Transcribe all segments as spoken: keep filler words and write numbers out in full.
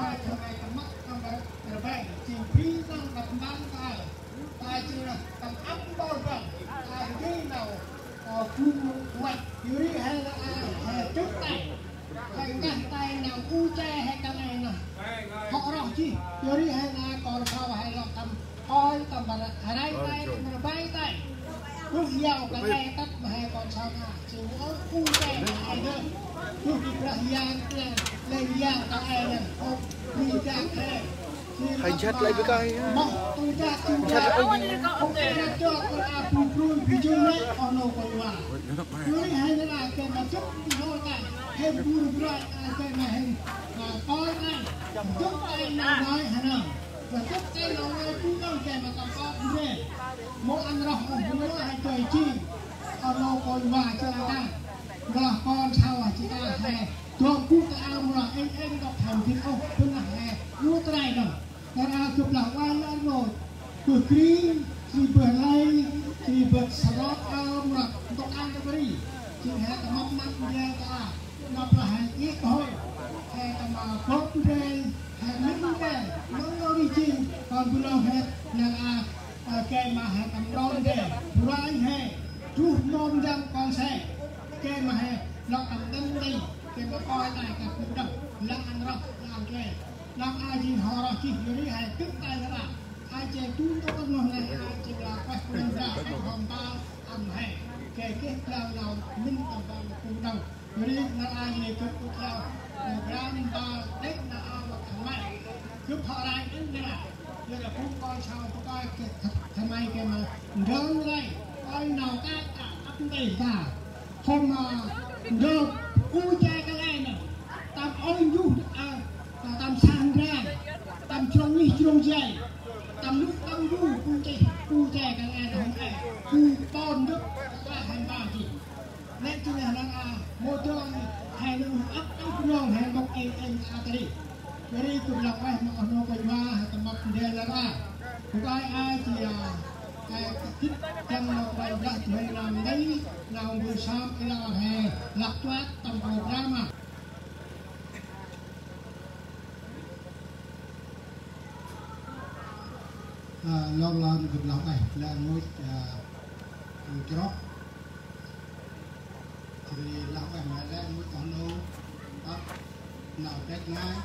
Ơ, thơ ngai tâm mât tâm rbai, jêng bri nơm tâm ban ta, ta jêng lah tâm ăp mpôl bang, ta jêng nau, ơ, gŭ măt, yor ri he lah, ơ, he chŭt tay, he ngăn tay nau u che he kăng e nơh. Hŏ roh jêh, yor ri he lah kon sau he lŏ tâm Ôi, tâm rbai tay, tâm rbai tay. Gŭ yau kăng e tât ma he kon sau a. Jêng ơ, u che ma he dơm. Gŭ kơ Brah Yang, Brah Yang kăng e nơh. Ơ, mi dak he. He jhat lai bê kai. Moh, tu dak, tu dak. Ơ, na chok kơ a bu brui, bi jung lĕ, oh nô kônh wa. Yor ri he nơh a, gay ma jŭk, nô tay. He bu brui, a, gay ma he, a, poi tay. Jŭk tay, nô nai, he nơh. Và chúc tay nô nai bu nơh gay ma tâm ƀon bu nơh. Mâu ăn roh oh bu nơh he dơi jêng. Ơ nô kônh wa jêh ta. Mâu lah kon sau jêh ta he. Dŏng bu ta a mâu lah êng êng dŏk thăm gĭt ôh bu nơh he. Nô trai nơh. Kar a gâp lah ueh lĕ rngôch. Bơh gri, gri bơh lay, gri bơh sarok a mâu lah dŏk ăn ta bri. Jêng he tâm mâp mâp ndrel ta a. Nđâp lah he ik hôi, he tâm ƀon ndrel, he mĭn ndrel, nơh nơh ri jêng, kon bu nơh he, nơh a, a, gay ma he tâm ƀon ndrel, bu ranh he, truh mâu ndăm kon se, gay ma he, lŏ tâm ndăm ndăm, gay ma poi tay kơ bu ndăm, lăng ăn roh, lăng ăn ndrel. Lăng a jêng hŏ roh jêh, yor ri he tŭk tay nơh a, a jêng tŭ tŭk nơh nây, a jêng lah ueh bu nơh, a hŏ mpal, ăn he, gay geh blau nau, mĭn tâm ƀon bu ndăm. Yor ri nau a nê gâp kŭt yau, program ba đêk nau a ma khân may. Gâp hŏ rai đêk nau a. Yor ri phung kon sau bu kai geh khân may geh ma ndơm rai. Ơi nau ta ta ăp nti ta. Hôm, a, ndơm u che kăng e nơh. Tâm ôi njuh, a, tâm sah ndrai. Tâm jrông nhih jrông jay. Tâm lŭ tâm bu u che, u che kăng e nơh hôm e. Bu pôn ndŭp ta hên ba jêh. Nĕ jêng nau a, mâu dơn, he nơh ăp ăp nơh, he mâp êng êng a ta ri. Yor ri gâp lah ueh ma oh nô kônh wa, he tâm mâp ndrel nau a. Bu kai a jêh, a, he gĭt dăng nau Kôranh Brah du huê nau nti, nau mbơh sơm, ê nau he, lăp chuat, tâm program a. A, lor lor gâp lah ueh, lĕ rngôch, a, chroh. Jêh ri lah ueh ma lĕ rngôch oh nô, ăp, nau dăch ngai,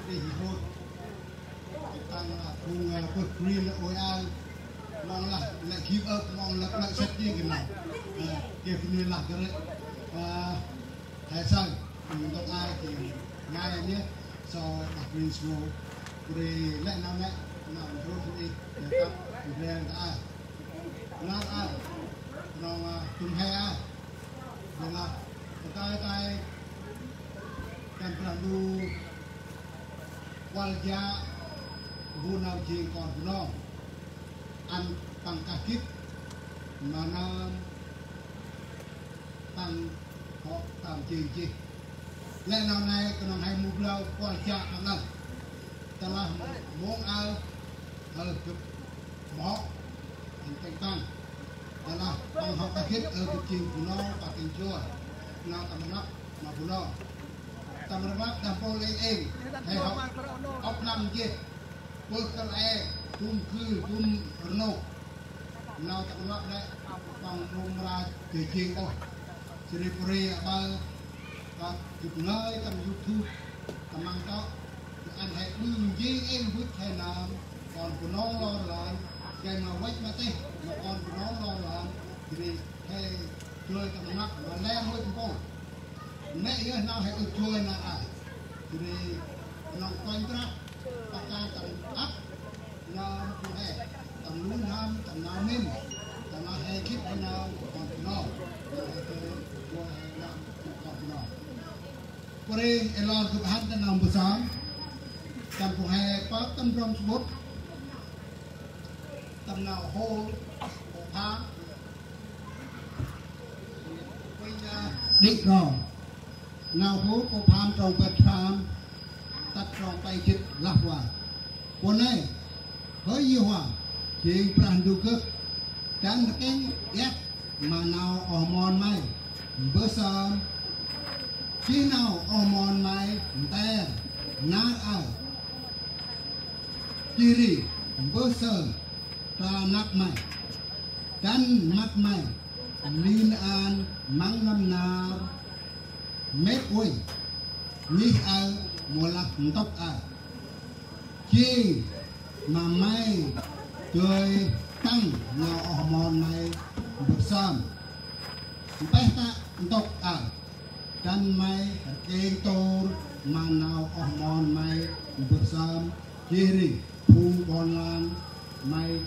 ri hi hôt. Tăng, a, phung, a, bơh green ôi ao, mong lah, lĕ give up, mong lah, lĕ săt jêng geh nau. A, geh geh nau lah geh rê. A, he saơ, ntŭk ai jêng ngai nê, so, a, green snow. Ri lĕ nau nê, nau ndrôk nê, lĕ tăp, ri lĕ nau ai. Nau a, nau a, tum he a. Nau a, tay tay, Kôranh Brah Ndu, kuăl jă, bu nơm jêng kon Bunong. Ăn păng kah gĭt, ma nơm, păng hŏ tơm jêng jêh. Lĕ nau nê, knŏng he mâu blau, kuăl jă păng nơh. Tơlah mông aơ, aơ gâp mhŏ, ăn têng păng. Tơlah păng hŏ kah gĭt, aơ gâp jêng Bunong, păng têng joi. Nau tâm rnglăp, ma Bunong. Tâm rnglăp đah mpôl êng êng, he hŏ ŏk năm jêh. Pơh kăl e, dŭm khư, dŭm rnôk. Nau tâm rnglăp lĕ, păng mâu mra dơi jêng ôh. Jêh ri pô ri aƀaơ, ta gĭt ngơi tâm YouTube, tâm măng tŏ, ăn he ƀư njêng êng bŭt he nơm, kon Bunong lor lan, gay ma văch ma têh, ma kon Bunong lor lan, jêh ri he joi tâm rnglăp, ma lĕ rngôch mpôl. Nê yơh nau he ŭch joi nau a. Jêh ri knŏng Kôranh Brah, pah kan tâm ăp, nau bu he, tâm lŭ n'hâm, tâm nau mĭn, tâm nau he gĭt he nau, kon Bunong. Nau he joi, joi he nau, kon Bunong. Pô ri, ê lor gâp hăn tâm nau mbơh sơm, tâm phung he pơk tâm ndrôm samƀŭt, tâm nau hôr, hôr pham, Đĭ rong. Nau Hôr kô pham trong pơh pham, tât trong pơh jê̆t lah wa. Pô nê, Hơi Yêhôva, jêng Brah Ndu gâp, dăn rkêng iăt ma nau oh mon May mbơh sơm, jêh nau oh mon May nter. nar aơ. Jêh ri mbơh sơm ta năp may, dăn măt may nin an măng nâm nar mĕt uănh, ngih aơ mâu lah ntŭk aơ. Jêng ma may dơi tăng nau oh mon may mbơh sơm mpeh ta ntŭk aơ. Dăn may rkêng tôr ma nau oh mon may mbơh sơm, jêh ri phung ƀon lan may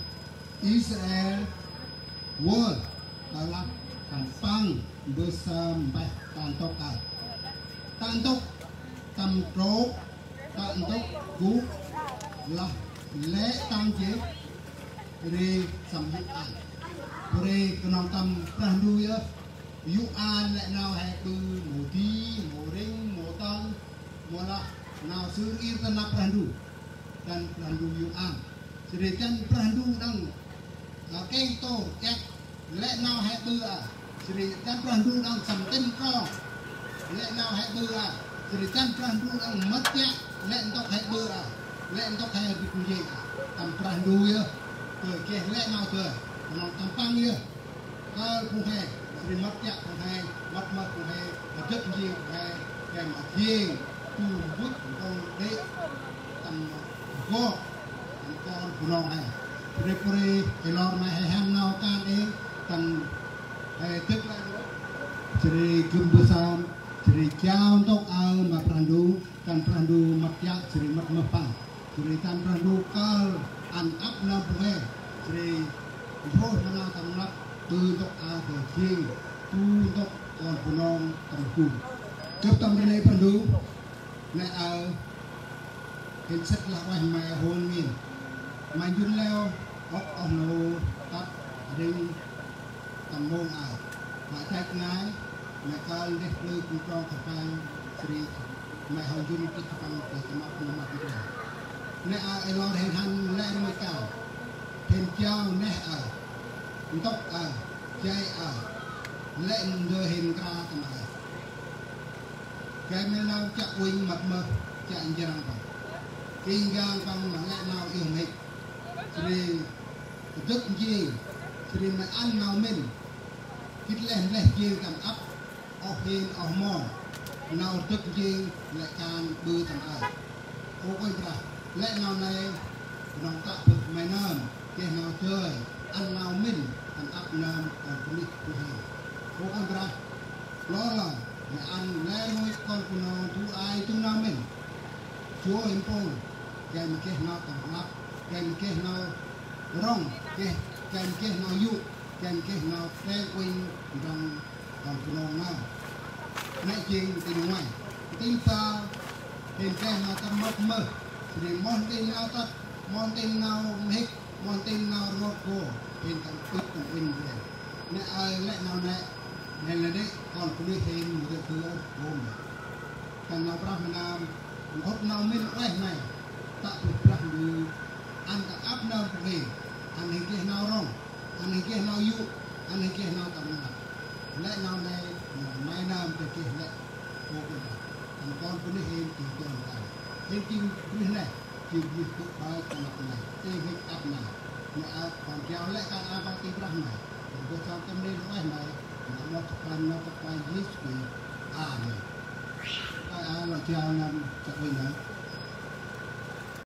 Israel vơl tơlah khân păng mbơh sơm mpeh ta ntŭk aơ. Ta ntŭk tâm trôk, ta ntŭk gŭ lah lĕ tăng jêh ri sâm yô̆ an. Pô ri knŏng tâm Brah Ndu yơh yô̆ an lĕ nau he ƀư, mâu di, mâu rĭng, mâu tŏng, mâu lah nau sưr ir ta năp Brah Ndu. Dăn Brah Ndu yô̆ an. Jêh ri dăn Brah Ndu đŏng, a, rkêng tôr iăt lĕ nau he ƀư aơ. Jêh ri dăn Brah Ndu đŏng sâm tĭn trong lĕ nau he ƀư aơ. Jêh ri dăn Brah Ndu đŏng mât chiă lĕ ntŭk he ƀư aơ, lĕ ntŭk he bĭt njêng aơ. Tâm Brah Ndu yơh, dơi geh lĕ nau dơi, knŏng tâm păng yơh. Kơl phung he, jêh ri mât chiă phung he, mât mơh phung he, mât dâk njêng phung he, gay ma jêng du mbŭt mpôl đê̆ tâm gŏ, tâm kon Bunong he. Jêh ri pô ri, ê lor ma he hăn nau kan êng, tâm he dâk lĕ. Jêh ri gâp mbơh sơm, jêh ri jao ntŭk aơ ma Brah Ndu, dăn Brah Ndu mât chiă, jêh ri mât mơh păng. Jêh ri dăn Brah Ndu kơl ăn ăp nơm phung he, jêh ri ntrôh ma nau tâm rnglăp, ƀư ntŭk aơ dơi jêng du ntŭk kon Bunong tâm rgum. Gâp tâm rnê Brah Ndu, nê aơ, hên sĭt lah ueh may hôn ngên. May njŭn leo, ŏk oh nô, tât, rĭng, tâm mông aơ. May dăch ngai, may kơl ndeh plư kŭm trong kơpal, jêh ri may hŏ njŭn kĭt kơpăng kơ tâm ăp nơm mât ndrel. Nê aơ ê lor hên hăn lĕ rngôch kan. Hên jao neh aơ, ntŭk aơ, jay aơ, lĕ ndơ hên nkra tâm aơ. Gay ma nau chiă uănh mât mơh, chiă njrăng păng. King gang păng ma lĕ nau iơh mhĭk. Jêh ri dâk njêng, jêh ri may ăn nau mĭn. Gĭt leh mleh jêng tâm ăp, oh hên oh mon, nau dâk njêng lĕ kan ƀư tâm aơ. Ơ Kôranh Brah, lĕ nau nây, knŏng tă bơh may nơm geh nau dơi, ăn nau mĭn tâm ăp nơm kon bunuyh phung hên. Ơ Kôranh Brah, lor lor, may ăn lĕ rngôch kon Bunong du ay du nau mĭn. Joi mpôl, gay ma geh nau tâm rnglăp, gay ma geh nau rŏng, gay, gay ma geh nau yô̆, gay ma geh nau treng uănh ndrăng kon Bunong nơm. Nê jêng ntil ngoai. Ntil ba, hên geh nau tâm mâp mơh, jêh ri moh ntil nau tât, moh ntil nau mhĭk, moh ntil nau rngot gô, hên tâm ưt tâm uănh ndrel. Nê aơ lĕ nau nê, nê lĕ nê, kon bunuyh hên mâu dơi bư ôh, gô mê. Kăn nau brah ma nơm, nkhŭt nau mĭn ueh nê, tă bơh Brah Ndu, ăn tâm ăp nơm phung hên, ăn hên geh nau rŏng, ăn hên geh nau yô̆, ăn hên geh nau tâm rnglăp. Lĕ nau nê, nau may nơm dơi geh lĕ, ơ Kôranh Brah. Ăn kon bunuyh hên jêng dơn nau. Hên jêng bunuyh nê, jêng bunuyh gŭ ƀai tâm ăp nê, tê hên ăp nê. Nê aơ kon jao lĕ kan aơ păng ti Brah nê. Kăn gâp sơm tâm nê ueh nê, nê moh tât Brah nê tât Brah Yêsu Krist. Amen. Ay aơ lŏ jao nơm chă uănh nê.